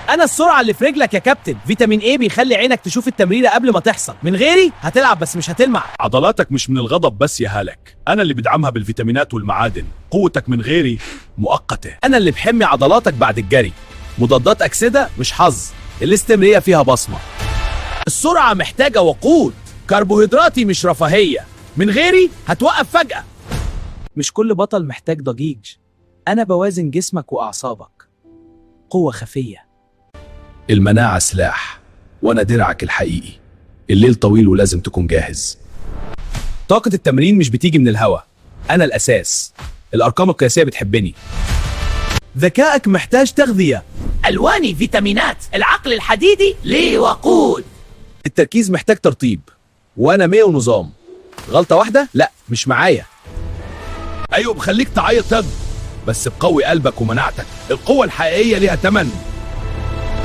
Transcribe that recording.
انا السرعة اللي في رجلك يا كابتن. فيتامين ايه بيخلي عينك تشوف التمريره قبل ما تحصل. من غيري هتلعب بس مش هتلمع. عضلاتك مش من الغضب بس يا هالك، أنا اللي بدعمها بالفيتامينات والمعادن. قوتك من غيري مؤقتة. انا اللي بحمي عضلاتك بعد الجري. مضادات اكسده مش حظ، الاستمرارية فيها بصمة. السرعة محتاجه وقود، كربوهيدراتي مش رفاهية. من غيري هتوقف فجاة. مش كل بطل محتاج ضجيج، انا بوازن جسمك واعصابك. قوة خفيه. المناعة سلاح، وأنا درعك الحقيقي. الليل طويل ولازم تكون جاهز. طاقة التمرين مش بتيجي من الهوا، انا الاساس. الارقام القياسية بتحبني. ذكائك محتاج تغذية. ألواني فيتامينات، العقل الحديدي ليه وقود. التركيز محتاج ترطيب، وانا مية ونظام. غلطه واحدة لا مش معايا. أيوة بخليك تعيط تد، بس بقوي قلبك ومناعتك. القوة الحقيقية ليها تمن.